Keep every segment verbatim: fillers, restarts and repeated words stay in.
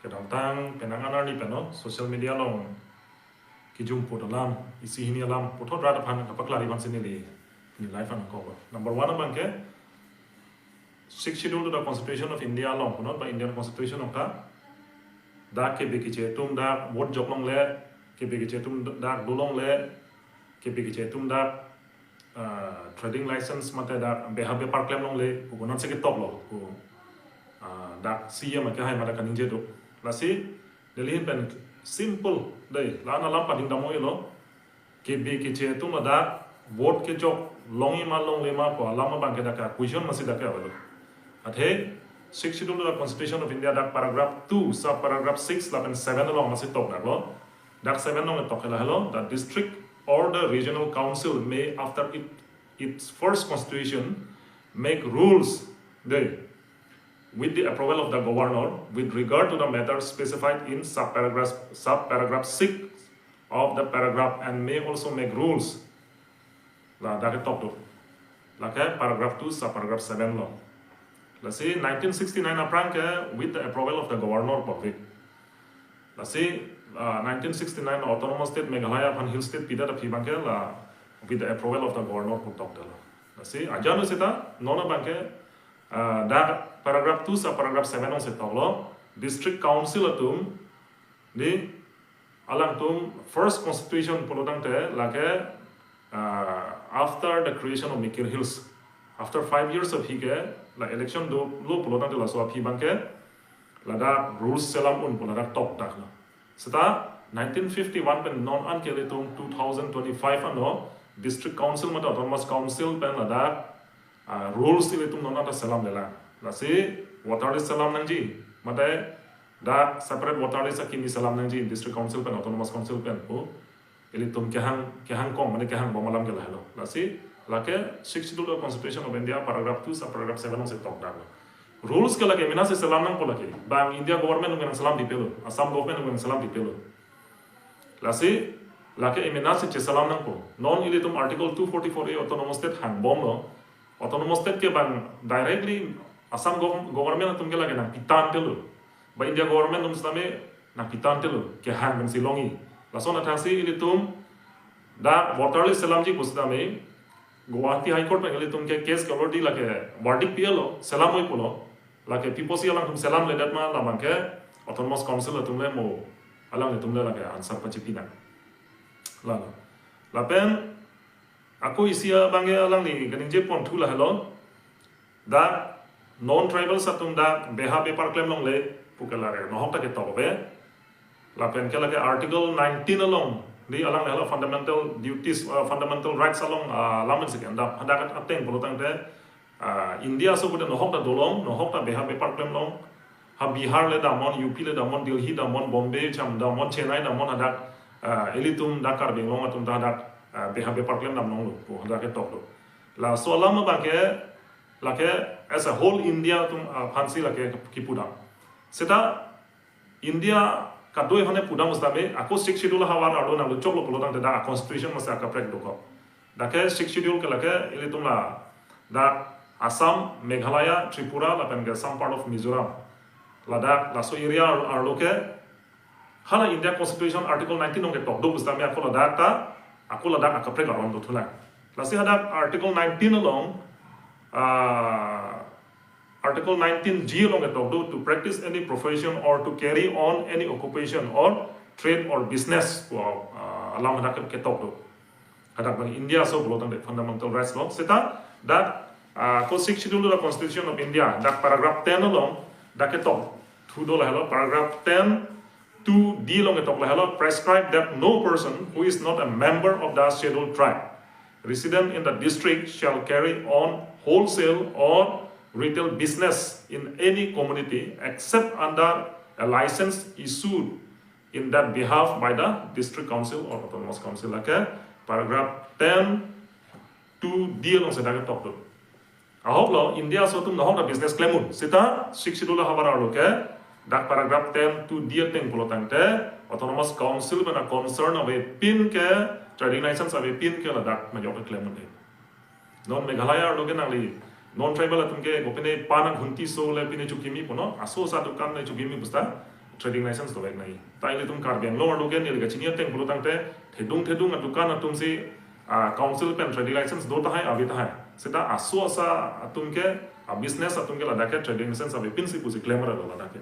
Kedamtang penang anarni pen non social media along kijumpo alam, isi hini alam puthot rat aphan kapaklari aphan si neli, neli live an kok. Number one abang ke Sixth Schedule to the Constitution of India along, punon ba Indian Constitution along ta, dak kebe keche atum dak vote jok longle, kebe keche atum dak do longle, kebe keche atum dak, ah, trading license mate dak beha bepar klem longle, pu punon si ketok lo, pu, ah, dak C M ke hai mate kaningje do. Lasi, neli ahin pen simple dei, la-an alam pading dam oi lo. Kebe keche atum ladak vote kejok longji ma longle ma pu alam abang ke dak ke question masi dak ke avelo. Athe Sixth Schedule to the Constitution of India dak paragraph two, sub paragraph six lapen seven along masi tok dak lo. Dak seven along tok ke lahelo, the district or the regional council may, after it, its first constitution, make rules, dei, with the approval of the governor with regard to the matter specified in subparagraph, subparagraph six of the paragraph and may also make rules. La dak ketok do. Lake paragraph two, subparagraph seven lo. Lasi nineteen sixty-nine aphrang ke with the approval of the governor pu ave. Lasi, ah, nineteen sixty-nine Autonomous State Meghalaya aphan Hill State pidet aphi abang ke la with the approval of the governor pu tok dalo. Lasi ajan lo seta non abang ke, ah, dak paragraph two, subparagraph seven along si tok lo, district council atum, dei, alangtum first constitution pulo tangte lake, ah, after the creation of Mikir Hills, after five years aphi ke la election dolo pulo tangte laso aphi abang ke ladak rules selam un pu ladak tok dak lo. Seta nineteen fifty-one pen non an ke ilitum two thousand twenty-five ano district council mate autonomous council pen ladak, ah, rules ilitum non an ta selamle lang. Lasi voter list selam nangji, mate dak separate voter list akimi selam nangji district council pen autonomous council pen pu ilitum kehang, kehang kong, mane kehang bom alam ke lahelo. Lasi lake Sixth Schedule Constitution of India paragraph two, subparagraph seven along si tok dak lo. Rules ke lake mena si selam nangpo lake. Bang India government nang selam di pelo, Assam government nang selam di pelo. Lasi lake emena si cheselam nangpo. Non ilitum Article two forty-four A Autonomous State hangbom lo. Autonomous State ke bang directly Assam gov-, government atum ke lake nangpitang telo. Ba India government atum sitame nangpitang telo, kehang pen si longji. Lason athak si ilitum dak voter list selamji pu sitame Guwahati High Court pen ilitum ke case ke already lake verdict pi-et lo, selam oi pulo. Lake pipo si alangtum selamledet ma, labang ke Autonomous Council atum le mo, alanglitum le lake answer pachipi nang. Lalo. Lapen ako isi abang ke alangli kaningje ponthu lahelo. Dak non tribals atum dak beha bepar klem longle pu ke lake nohok ta ketok ave. Lapen ke lake Article nineteen along, dei, alang lahelo fundamental duties, uh, fundamental rights along, uh, alam si kendam. Hadak ateng pulo tangte, uh, India aso pute nohok ta dolong, nohok ta beha bepar klem long. Ha Bihar le damnon, U P le damnon, Delhi damnon, Bombay cham damnon, Chennai damnon hadak, uh, ilitum dak Karbi Anglong atum ta hadak, uh, beha bepar klem dam longlo pu hadak ketok do. Laso alam abang ke lake as a whole India atum, uh, aphan si lake kipudam. Seta India kadoi hone pudam pu sitame, ako Sixth Schedule havar arlo nangluchok lo pulo tangte dak constitution masi akaprek dokok. Dak ke Sixth Schedule ke lake ilitum ladak Assam, Meghalaya, Tripura, lapen ke some part of Mizoram. Ladak laso area ar-, arlo ke hala India Constitution Article nineteen along ketok do pu sitame ako ladak ta, ako ladak akaprek aron dothulang. Lasi hadak Article nineteen along, ah, Article nineteen G along ketok do, to practice any profession or to carry on any occupation or trade or business pu, ah, alam hadak ketok do. Hadak bang India aso pulo tangte fundamental rights lo. Seta dak, ah, ako Sixth Schedule to the Constitution of India, dak paragraph ten along dak ketok thu do lahelo, paragraph ten two D along ketok lahelo, prescribe that no person who is not a member of the scheduled tribe resident in the district shall carry on wholesale or retail business in any community except under a license issued in that behalf by the district council or autonomous council. Lake paragraph ten two D along si dak ketok do. Ahok lo, India aso atum nohok ta business klem un. Seta Sixth Schedule havar arlo ke dak paragraph ten two D ateng pulo tangte autonomous council pen a concern avepin ke trading license avepin ke ladak majok ke klem un-e. Non Meghalaya arlo ke nangli non tribal atum ke kopine pan aghunti so le pine chukimi punon, aso sa dukan le chukimi pu seta trading license dovek nangji. Ta ilitum Karbi Anglong arlo ke neli kachini ateng pulo tangte thedung thedung adukan atum si, ah, council pen trading license do tahai ave tahai. Seta aso asa atum ke, ah, business atum ke ladak ke trading license avepin si pusi klem ra lo ladak ke.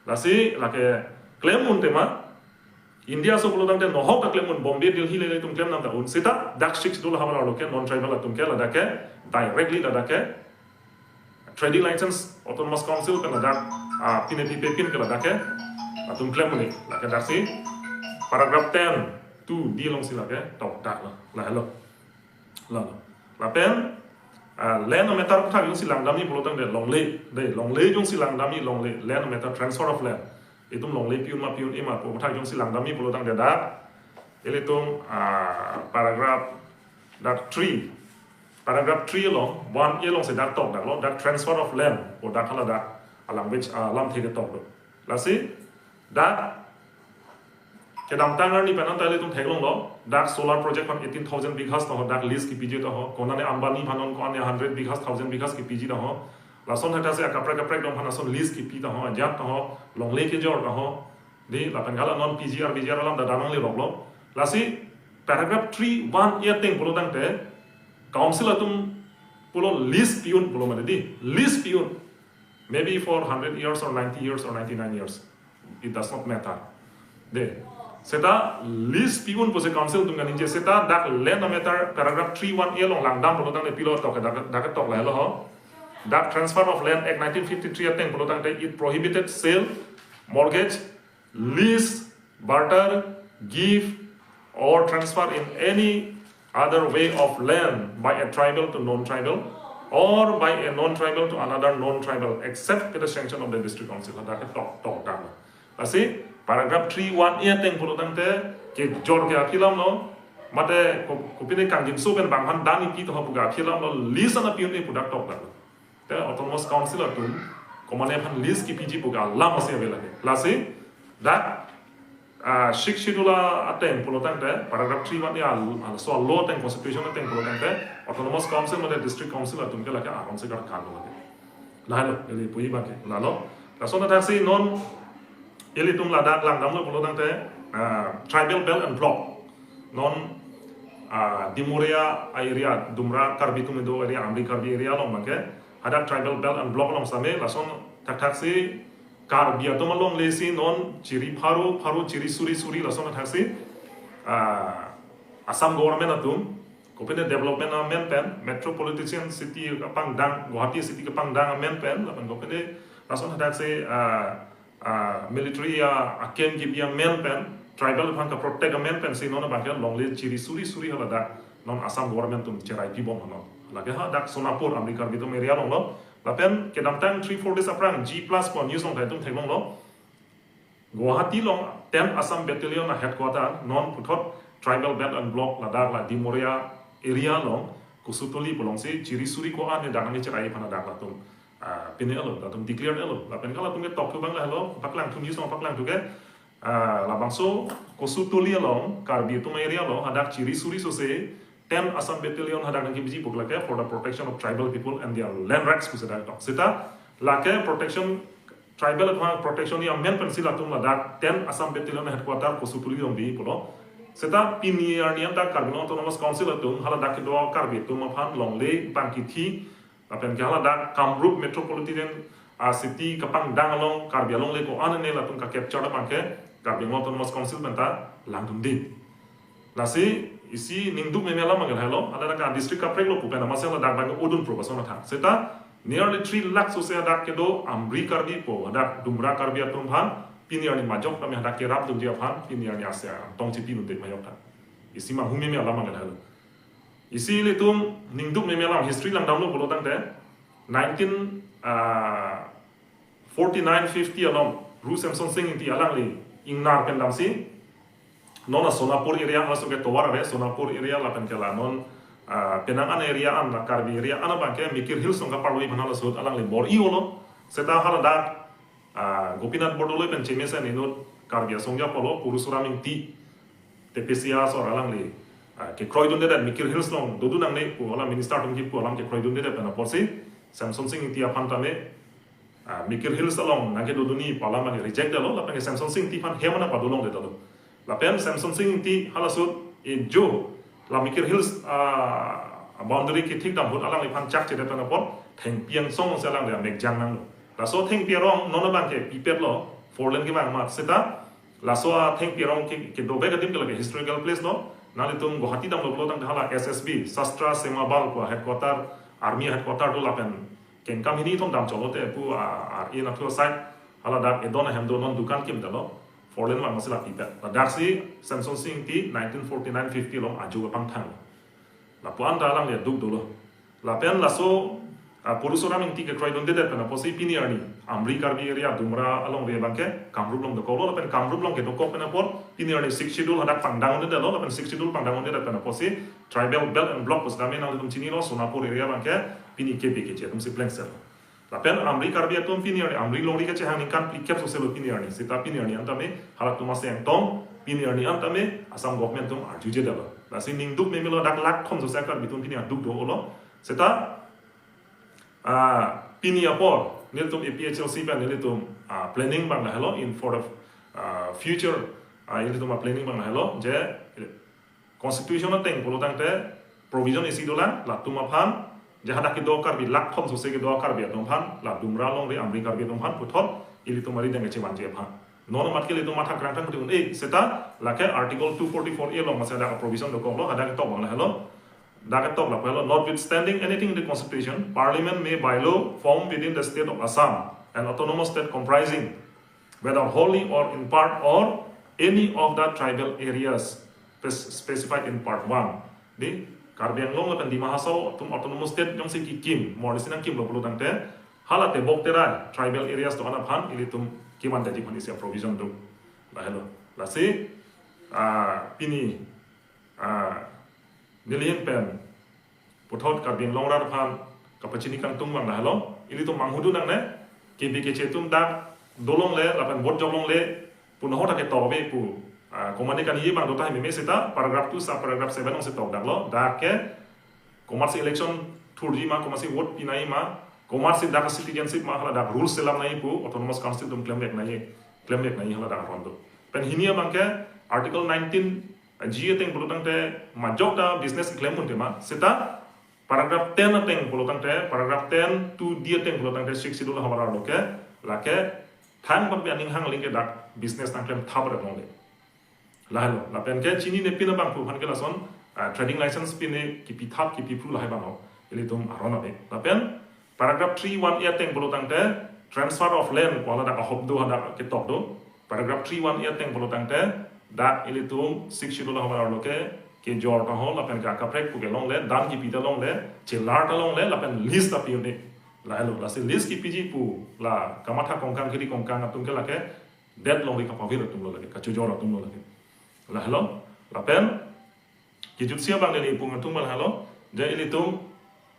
Lasi lake klem un tema India aso pulo tangte nohok ta klem un, Bombay, Delhi le le tum klem nang ta un. Seta dak Sixth Schedule ahavar arlo ke non tribal atum ke ladak ke directly ladak ke trading license Autonomous Council pen ladak, ah, pine pipe pin ke ladak ke atum klem un-e, lake dak si paragraph ten two D along si lake tok dak lo, lahelo. Lahelo. Lapen, ah, land matter aputhak jongsi langdamji pulo tangte longle, de, longle jongsi langdamji longle, land matter, transfer of land. Itum longle pi-un ma pi-un-e ma pu aputhak jongsi langdamji pulo tangte dak ilitum, ah, paragraph dak three, paragraph three along, one A along si dak tok dak lo, dak transfer of land pu dak hala dak a language, ah, lamthe ketok do. Lasi dak kedamtang arni pen an ta ilitum theklong lo, dak solar project aphan eighteen thousand bighas ta ho, dak lease kipiji ta ho, konane Ambani aphan non konane hundred bighas, thousand bighas kipiji ta ho. Lason thakthak si akaprek kaprek dong aphan ason lease kipi ta ho, ajat ta ho, longle kejor ta ho. Di lapen hala non P G R, V G R alam ta damnang le rok lo. Lasi paragraph three one A ateng pulo tangte council atum pulo lease pi-un pulo mati di. Lease pi-un. Maybe for hundred years or ninety years or ninety-nine years. It does not matter. De. Seta lease pi-un pusi council atum kaningje, seta dak land matter paragraph three one A along langdam pulo tangte pilo tok, dak, dak tok lahelo ho. Dak Transfer of Land Act nineteen fifty-three ateng pulo tangte it prohibited sale, mortgage, lease, barter, gift, or transfer in any other way of land by a tribal to non-tribal or by a non-tribal to another non-tribal except with the sanction of the district council. Dak tok tok dak. Lasi paragraph three one A ateng pulo tangte kejor ke aphi alam lo, mate ko-, kopine kangjinso pen bang aphan dan ipi to pu ke aphi alam lo, lease an pi-un-e pu dak tok dak. Te Autonomous Council atum komane aphan lease kipiji pu ke alam asi ave lake. Lasi dak, ah, Sixth Schedule ateng pulo tangte paragraph three one A al-, al-, so law ateng, constitution ateng pulo tangte Autonomous Council mate District Council atum ke lake aron si karkan lo lake. Lahelo, ili puji abang ke, lahelo. Lason thakthak si non ilitum ladak langdam lo pulo tangte, ah, Tribal Belt and Block. Non, ah, Dimoria area, Dumra Karbi atum kedo area, Amri Karbi area along abang ke hadak Tribal Belt and Block along same, lason thakthak si Karbi atum alongle si non chiri pharo, pharo chiri suri suri lason thakthak si, ah, Assam government atum kopine development amen pen, metropolitan city kapangdang, Guwahati city kapangdang amen pen, lapen kopine lason thakthak si, ah, ah, military a, a camp kibi amen pen, tribal aphan ka-protect amen pen si non abang ke longle chiri suri suri haladak non Assam government atum cherai pibom non. Lake hadak Sonapur, Amri Karbi atum area along lo. Lapen kedamtang three four days aphrang G Plus pu news along ta itum theklong lo. Guwahati along ten Assam Battalion a headquarter non puthot Tribal Belt and Block ladak la Dimoria area along Kusutuli pu along si chiri suri ko-an ne dak nangcherai aphan dak latum, ah, pine lo, latum declare lo. Lapen ke latum ke tok abang lahelo, paklang thu news along paklang thu ke, ah, labangso Kusutuli along Karbi atum area lo, hadak chiri suri sose ten Assam Battalion hadak nangkipiji pu ke lake for the protection of tribal people and their land rights pusi dak tok. Seta lake protection, tribal aphan protection ji amen pen si latum ladak ten Assam Battalion headquarter Kusutuli along bi pulo. Seta pini arni an dak Karbi Anglong Autonomous Council atum haladak kedo Karbi atum aphan longle bang kithi, lapen ke haladak Kamrup Metropolitan, ah, City kapangdang along Karbi alongle ko-an ne latum ka-capture abang ke Karbi Anglong Autonomous Council pen ta langdun di. Lasi isi ningduk meme alam abang ke lahelo, ada ka district kaprek lo pu pen amatsi ladak abang ke odun pro bason athang. Seta nearly three lakh sose hadak kedo Amri Karbi pu, hadak Dumra Karbi atum aphan pini arni majok tame hadak kerapdunji aphan pini arni asia tong chipi nunde majok ta. Isi manghu meme alam abang ke lahelo. Isi ilitum ningduk meme alam history langdam lo pulo tangte nineteen, ah, forty-nine fifty along Ru Semson Sing Ingti alangli ingnar pen damsi non a Sonapur area, halaso ke tovar ave Sonapur area lapen ke la non, ah, penang an area an, la Karbi area an abang ke Mikir Hills along kaparlo aphan halaso alangli bor-i olo. Seta haladak, ah, Gopinath Bordoloi pen chemesen inut Karbi asong ja polo Purusuram Ingti, Tepesia asor alangli, ah, kekroidunde det, Mikir Hills along dodun nangne pu alam minister atum kipu alam kekroidunde det pen apotsi Semson Sing Ingti aphan tame ah, Mikir Hills along nangkedodunji pu alam abang reject detlo, lapen ke Semsonsing Ingti aphan hem nangpadolongdetlo. Lapen Semsonsing Ingti halaso ejo la Mikir Hills, ah, boundary kethik dam ahut alangliphan chak chedet pen apot Thengpi Angsong si alangli amekjang nanglo. Laso Thengpi Arong non abang ke pipetlo, four lane kevang amat seta laso a Thengpi Arong ke, kedovek adim ke lake historical place lo. Nanglitum Guwahati damlo pulo tangte hala S S B, Sastra Sewa Bal pu headquarter, army headquarter do lapen kengkam hini thom dam choklote pu, ah, ah, in a side hala dak edon ahem do, non dukan kimdetlo. Four lane vang amatsi la pipet. Ladaksi Semsonsing Ingti nineteen forty-nine fifty along ajo kepangthang. Lapu-an ta alangli aduk dolo. Lapen laso, ah, Purusoram Ingti kekroidundedet pen apotsi pini arni Amri Karbi area Dumra alongri abang ke Kamrup along dokoklo, lapen Kamrup along kedokok pen apot pini arni Sixth Schedule hadak pangdangdundetlo, lapen Sixth Schedule pangdangdundedet pen apotsi Tribal Belt and Block pu setame nanglitum chinilo, Sonapur area abang ke pini K B K J atumsi plengsetlo. Lapen Amri Karbi atum pini arni, Amri longri kachehang ningkan phlikep soselo pini arni. Seta pini arni an tame halatum aseng tong, pini arni an tame Assam government atum arjujedetlo. Lasi ningduk memelo, dak lakh thom sose Karbi atum pini aduk dolo. Seta, ah, pini apor nelitum A P H L C pen nelitum, ah, planning abang lahelo, in for the, ah, future, ah, nelitum a planning abang lahelo je Constitution ateng pulo tangte provision isi dolang, latum aphan, je hadak kedo Karbi, lakh thom sose kedo Karbi atum aphan la Dumra alongri Amri Karbi atum aphan puthot ilitum arideng kechevangji aphan. Non amat ke ilitum matha krangtang kuti un-e, seta lake Article two forty-four A along amatsi hadak provision dokoklo, hadak ketok abang lahelo. Dak ketok lapu helo, "Notwithstanding anything in the Constitution, Parliament may by law form within the state of Assam an autonomous state comprising, whether wholly or in part, or any of the tribal areas spec-, specified in Part one." Di Karbi Anglong lapen Dima Hasao atum autonomous state jongsi kikim, mornisi nangkimlo pulo tangte hala tebok terai tribal areas do-an aphan ilitum kevangji aphan isi provision do. Lahelo. Lasi, ah, pini, ah, neli ahin pen puthot Karbi Anglong arat aphan kapachini kangtung abang lahelo. Ilitum manghudu nangne, K B K J atum dak dolongle lapen vote joklongle pu nahota ketok ave pu, ah, komatne kaningje abang do tahai meme, seta paragraph two sub paragraph seven alongsi tokdaklo. Dak ke komatsi election thurji ma, komatsi vote pinangji ma, komatsi dak citizenship ma, hala dak rules selam nangji pu Autonomous Council atum klemvek nangji, klemvek nangji hala dak aron do. Pen hini abang ke Article nineteen G ateng pulo tangte majok ta business keklem un tema, seta paragraph ten ateng pulo tangte, paragraph ten two D ateng pulo tangte Sixth Schedule ahavar arlo ke lake thang bang pi aning hang aling ke dak business nangklem thap rep longle. Lahelo, lapen ke chininepin abangphu aphan ke lason, ah, trading license pine kipi thap kipi phru lahai abang ho, ilitum aron ave. Lapen paragraph three one A ateng pulo tangte transfer of land pu hala dak ahop do, hadak ketok do. Paragraph three one A ateng pulo tangte dak ilitum Sixth Schedule ahavar arlo ke kejor ta ho, lapen ke akaprek pu kelongle, dan kipi ta longle, chelar ta longle, lapen lease ta pi un-e. Lahelo, lasi lease kipiji pu la kamatha kongkang kiri kongkang atum ke lake det longri kapavir atum lo lake, kachojor atum lo lake. Lahelo, lapen kejutsi abang neli pu nangtum abang lahelo, je ilitum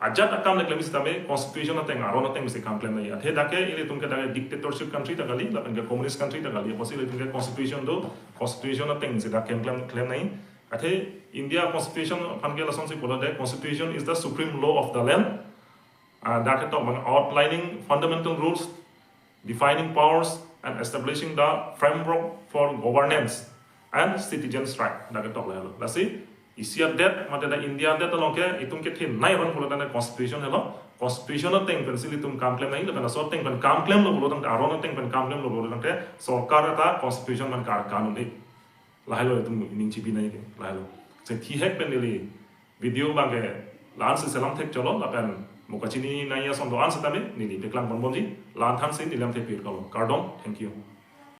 ajat akam le klem sitame Constitution ateng, aron ateng si kam klem nangji. Athe dak ke ilitum ke dak ke dictatorship country ta kali, lapen ke communist country ta kali, apotsi ilitum ke Constitution do, Constitution ateng si dak ke klem, klem nangji. Athe India Constitution aphan ke lasonsi pulo de, "Constitution is the supreme law of the land." Ah, dak ketok abang, "Outlining fundamental rules, defining powers, and establishing the framework for governance and citizens' right." Dak ketok lahelo. Lasi isi adet, mate dak India adet along ke itum kethenei aron pulo tangte Constitution helo. Constitution ateng pensi ilitum kam klem nangji, lapen laso ateng pen kam klemlo pulo tangte, aron ateng pen kam klemlo pulo tangte sorkar ta Constitution aphan karkan un-e. Lahelo itum ining chipi nangji ke, lahelo. Sethi hek pen neli video abang ke la-an si selam thek cholo, lapen mo kachini nangji ason do-an sitame neli paklang ponbomji, la-an thansi neli lam thek pir kalo. Kardom, thank you.